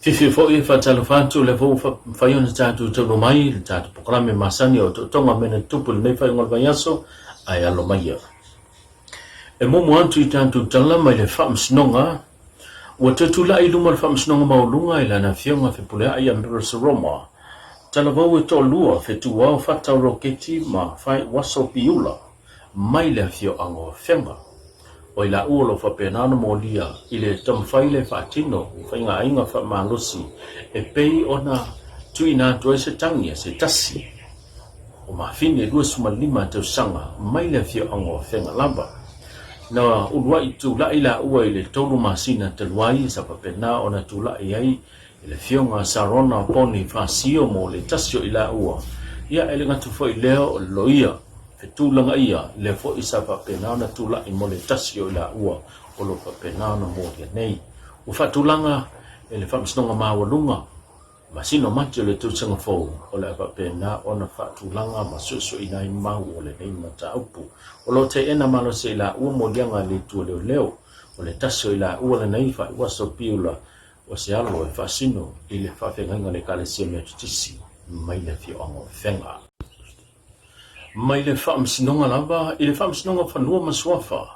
Fiafia foi e faatalofa atu, o lea foi ua mafai ona tatou taunuu mai i le tatou polokalame masani o Otootoga Mea na Tutupu i lenei faaiuga o le vaiaso, ae alo maia. E muamua atu i tatou tala mai le Faamasinoga, ua toe tulai i luma o le Faamasinoga Maualuga i lana Afioga Fepuleai Ambrose Roma, talavou e toalua fetuao fata o roketi ma faaiuaso piula mai le afioaga o Afega. O i laua o lo o faapena ona molia i le taumafai le faatino o faigaaiga faamalosi e pei ona tuuina atu ai se tagi a se tasi o mafine 25 tausaga mai le afioaga o Afega lava. Na uluai tulai laua i le tolu masina talu ai sa faapena ona tulai ai i le afioga a Sarona Poni Fasio mo le tasi o i laua, ia e le gata foi i lea o le loia fetulagaia lea foi sa faapena ona tulai mo le tasi o i laua o lo o faapena ona molia nei. Ua faatulaga e le Faamasinoga Maualuga masina o Mati o le tausaga fou o le a faapena ona faatulaga ma suesueina ai mau o lenei mataupu. O lo o teena malosi e i laua moliaga a le Itu o Leoleo o le tasi o i laua lenei faaiuaso piula O se alo e faasino i le faafeagaiga o le Ekalesia Metotisi mai le afioaga o Afega. Mai le Faamasinoga lava i le Faamasinoga o Fanua ma Suafa,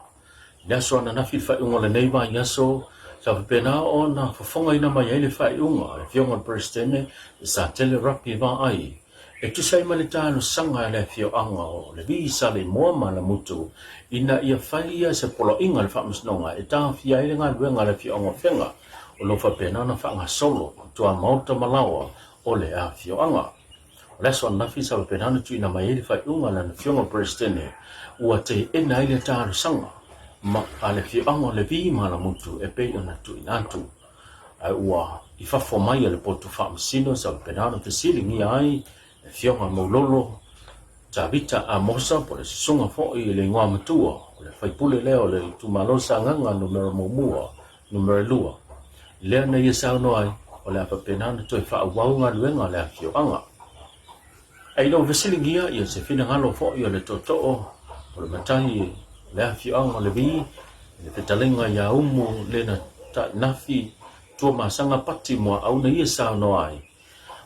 i le aso ananafi i le faaiuga o lenei vaiaso, sa faapena ona fofogaina mai ai le faaiuga a le Afioga i le Peresetene Satele Rapi Vaai E tusa ai ma le talosaga a le afioaga o Levi Saleimoa ma Alamutu ina ia fai ia se poloaiga a le Faamasinoga e taofia ai le galuega a le afioaga o Fega o lo o faapena ona faagasolo i tuamaota ma laoa o le afioaga. O le aso ananafi sa faapena ona tuuina mai ai le faaiuga a lana afioga Peresetene ua teena ai le talosaga ma a le afioaga o Levi ma Alamutu e pei ona tuuina atu. Ae ua i fafo mai o le potu faamasino sa faapena ona fesiligia ai le Afioga Maulolo Tavita Amosa po o le Susuga foi i le Igoa Matua o le faipule lea o le itumalo Sagaga numera muamua, numera lua. Lea na ia saunoa ai, o le a faapena ona toe faaauau galuega a le afioaga. Ae ina ua fesiligia ia se finagalo foi o le tootoo o le matai o le afioaga o Levi i le fetalaiga ia Umu Lena Tainafi Tuamasaga Pati Muaau na ia saunoa ai,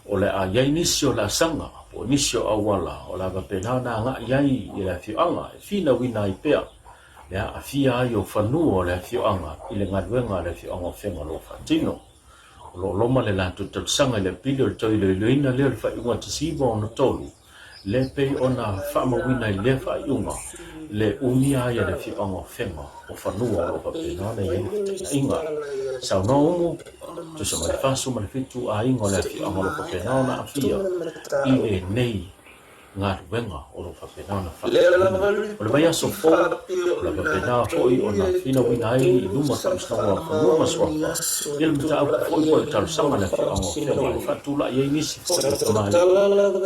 o le a i ai nisi o laasaga po o nisi o auala o le a faapena ona agai ai i le afioaga e finauina ai pea le aafia ai o fanua o le afioaga i le galuega a le afioaga o Fegaloa faatino. O lo o loma le latou talosaga i le apili o le toe iloiloina lea o le faaiuga 1963, lea e pei ona faamauina i lea faaiuga le umia ai a le afioaga o Fema o fanua o lo o faapena ona i ai le feteenaiga. Saunoa Umu, tusa ma le 47 aiga o le afioaga o lo o faapena ona aafia i lenei galuega o lo o faapena ona faatinoina. O le vaiaso fou, o le a faapena foi ona finauina ai i luma o le Faamasinoga o Fanua ma Suafa i le mataupu foi po o le talosaga a le afioaga o Fega e faatulai ai nisi foi o tamalii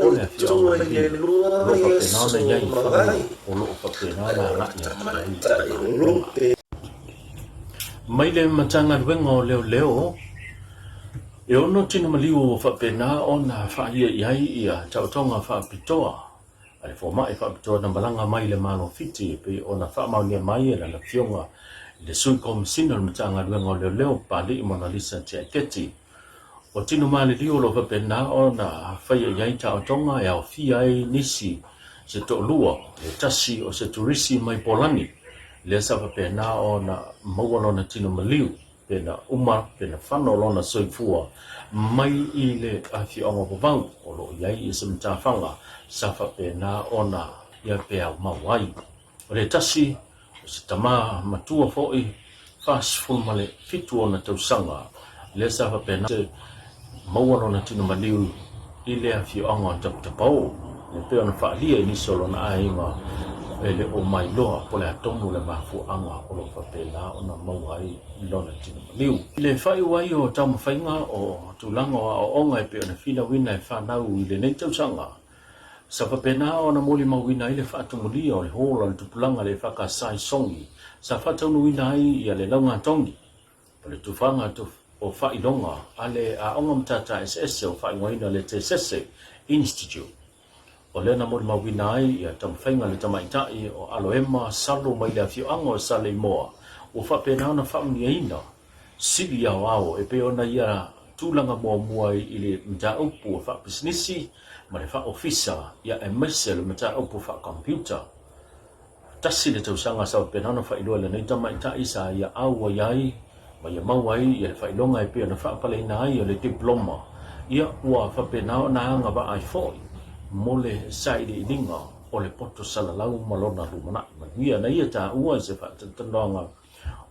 o le afioaga o Levi o lo o faapena ona i ai i fanua o lo o faapena ona agai atu ai i le galuega. Mai le Matagaluega o Leoleo, E ono tino maliu ua faapena ona faalia i ai ia taotoga faapitoa a le fomai faapitoa na malaga mai i le Malo Fiti e pei ona faamaonia mai e lana Afioga i le Sui Komasina o le Matagaluega o Leoleo Papalii Monalisa Tiaiketi. O tino maliliu o lo o faapena ona faia i ai taotoga e aofia ai nisi se toalua, le tasi o se turisi mai Polani lea sa faapena ona maua lona tino maliu. Pena uma, pena fano lona soifua mai i le afioaga o Vavau o lo o i ai i se matafaga sa faapena ona ia peau mau ai. O le tasi o se tama matua foi 47 ona tausaga lea sa faapena maua lona tino maliu i le afioaga o Taputapao, e pei ona faaalia i nisi o lona aiga e le o mailoa po o le a tonu le mafuaaga o lo o faapena ona maua ai lona tino maliu. I le faaiu ai o taumafaiga o tulaga o aoaoga e pei ona finauina e fanau i lenei tausaga, sa faapena ona molimauina ai le faatumulia o le hall a le tupulaga le FKS i Sogi sa faataunuuina ai le laugatogi. O le tufaga o faailoga a le Aoga Matata Eseese o faaigoaina le Tesese Institute. O lea na molimauina ai ia taumafaiga a le tamaitai o Aloema Salo mai le afioaga o Saleimoa ua faapena ona faamanuiaina sili aoao e pei ona ia tulaga muamua i le mataupu faapisinisi ma le faaofisa, ia aemaise le mataupu faakampiuta. Tasi le tausaga sa faapena ona faailoa e lenei tamaitai sa ia auai ai ma ia maua ai ia le faailoga e pei ona faapaleina ai o le diploma, ia ua faapena ona agavaa ai foi mo le sailiiliga o le poto salalau ma lona lumanai manuia. Na ia taua i se faatalatalanoaga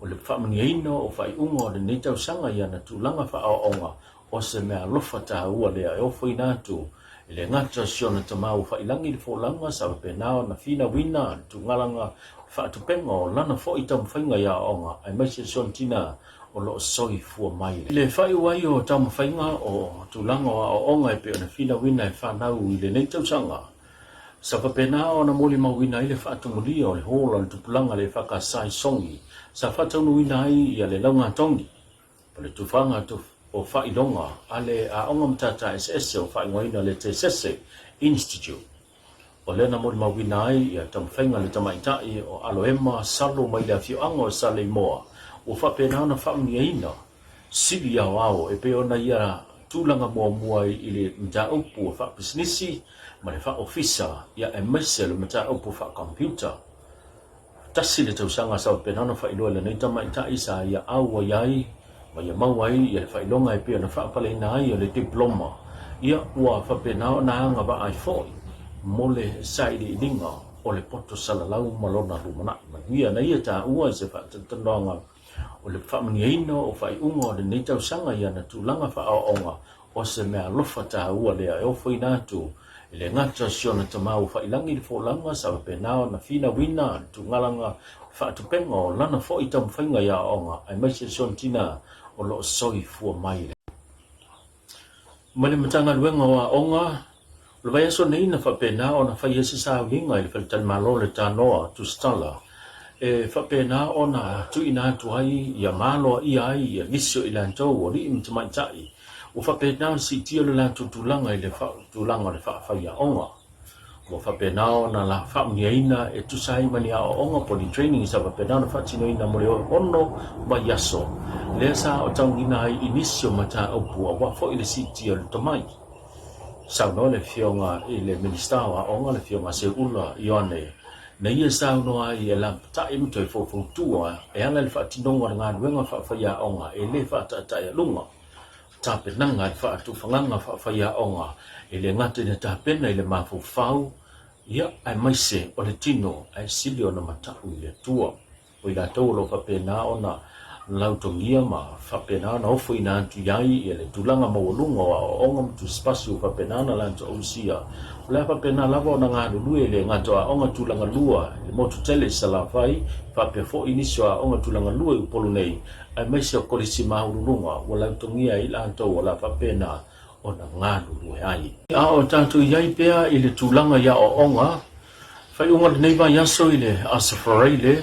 o le faamanuiaina o faaiuga o lenei tausaga i ana tulaga faaaoaoga O se mea alofa taua lea e ofoina atu e le gata o si ona tama ua faiilagi le folauga sa faapena ona finauina le tugalaga faatupega o lana foi taumafaiga i aoaoga aemaise si ona tina o lo o soifua mai. I le faaiu ai o taumafaiga o tulaga o aoaoga e pei ona finauina e fanau i lenei tausaga, sa faapena ona molimauina ai le faatumulia o le hall a le tupulaga le EFKS i Sogi sa faataunuuina ai ia le laugatogi. O le tufaga o faailoga a le Aoga Matata Eseese o faaigoaina le Tesese Institute, o lea na molimauina ai ia taumafaiga a le tamaitai o Aloema Salo mai le afioaga o Saleimoa ua faapena ona faamanuiaina sili aoao e pei ona ia tulaga muamua i le mataupu faapisinisi ma le faaofisa ia aemaise le mataupu faakampiuta. Tasi le tausaga sa faapena ona faailoa e lenei tamaitai sa ia auai ai ma ia maua ai ia le faailoga e pei ona faapaleina ai o le diploma, ia ua faapena ona agavaa ai foi mo le sailiiliga o le poto salalau ma lona lumanai manuia. Na ia taua i se faatalatalanoaga o le faamanuiaina o faaiuga o lenei tausaga i ana tulaga faaaoaoga O se mea alofa taua lea e ofoina atu e le gata o si ona tama ua faiilagi le folauga sa faapena ona finauina le tugalaga faatupega o lana foi taumafaiga i aoaoga aemaise si ona tina o lo o soifua mai le Matagaluega o Aoga. O le vaiaso nei na faapena ona fai ai se sauliga i le faletalimalo o le Tanoa Tusitala e faapena ona tuuina atu ai ia ma aloaia ai ia nisi o i latou o alii ma tamaitai ua faapena ona siitia lo latou tulaga i le tulaga o le faafaiaoga. Ua faapena ona la faamanuiaina e tusa ai ma ni aoaoga po o ni training sa faapena ona faatinoina mo le ono vaiaso lea sa otauina ai i nisi o mataupu aua foi le siitia o le tomai. Saunoa le Afioga i le Minisita o Aoga, le Afioga Seuula Ioane, na ia saunoa ai e lapatai ma toe faufautua e ala i le faatinoga o le galuega faafaiaoga e le faataetaealuga. Tapenaga i le faatufagaga faafaiaoga e le gata ina tapena i le mafaufau, ia, aemaise o le tino ae sili ona matau i le Atua. O i latou o lo o faapena ona lautogia ma faapena ona ofoina atu i ai ia le tulaga maualuga o aoaoga ma tusipasi ua faapena ona latou ausia. O le a faapena lava ona galulue le gata o aoga tulaga lua i le motu tele i Salafai faapea foi nisi o aoga tulaga lua i Upolu nei aemaise o Kolisi Maualuluga ua lautogia ai i latou o le a faapena ona galulue ai. A o tatou i ai pea i le tulaga i aoaoga, Faaiuga o lenei vaiaso i le Aso Faraile,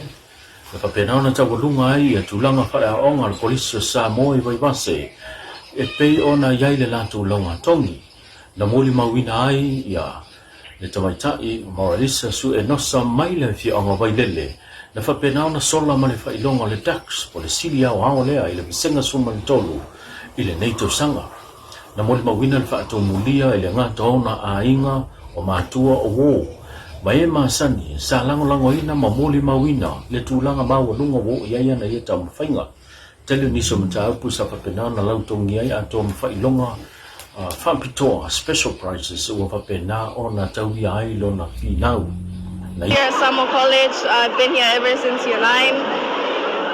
na faapena ona taualuga ai ia tulaga faaleaoaoga a le Kolisi o Samoa i Vaivase e pei ona i ai le latou laugatogi. Na molimauina ai ia le tamaitai Moralisa Sue Enosa mai le afioaga o Vailele, na faapena ona sola ma le faailoga o le Dux po o le sili aoao lea i le Vasega 13 i lenei tausaga. Na molimauina le faatumulia i le gata o ona aiga, o matua, o uo, ma e masani sa lagolagoina ma molimauina le tulaga maualuga ua oo i ai ana ia taumafaiga. Tele nisi o mataupu sa faapena ona lautogi ai atoa ma faailoga faapitoa, special prizes, ua faapena ona tauia ai lona finau. Na Here at Samoa College, I've been here ever since year 9.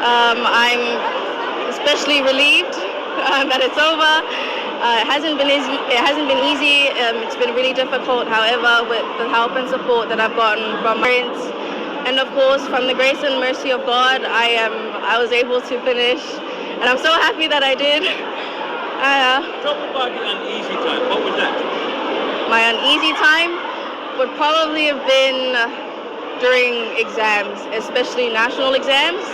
I'm especially relieved that it's over. It hasn't been easy. It hasn't been easy. It's been really difficult. However, with the help and support that I've gotten from my parents, and of course from the grace and mercy of God, I am I was able to finish, and I'm so happy that I did. Talk about the uneasy time. What was that? My uneasy time would probably have been during exams, especially national exams.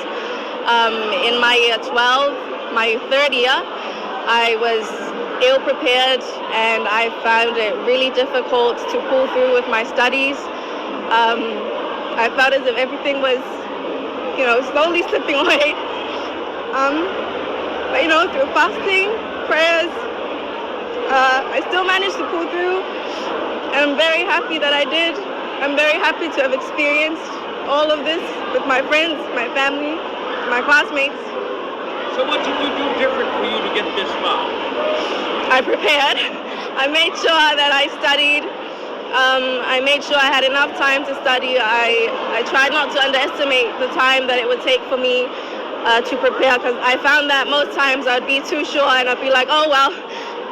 In my year 12, my third year, I was ill prepared and I found it really difficult to pull through with my studies. I felt as if everything was, slowly slipping away. But through fasting prayers, I still managed to pull through. And I'm very happy that I did. I'm very happy to have experienced all of this with my friends, my family, my classmates. So what did you do different for you to get this far? I prepared. I made sure that I studied. I made sure I had enough time to study. I tried not to underestimate the time that it would take for me to prepare, because I found that most times I'd be too sure and I'd be like, oh, well,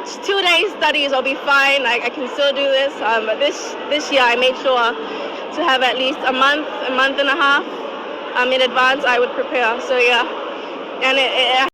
2 days studies, I'll be fine. Like, I can still do this. But this year I made sure to have at least a month, a month and a half in advance I would prepare. So yeah, and it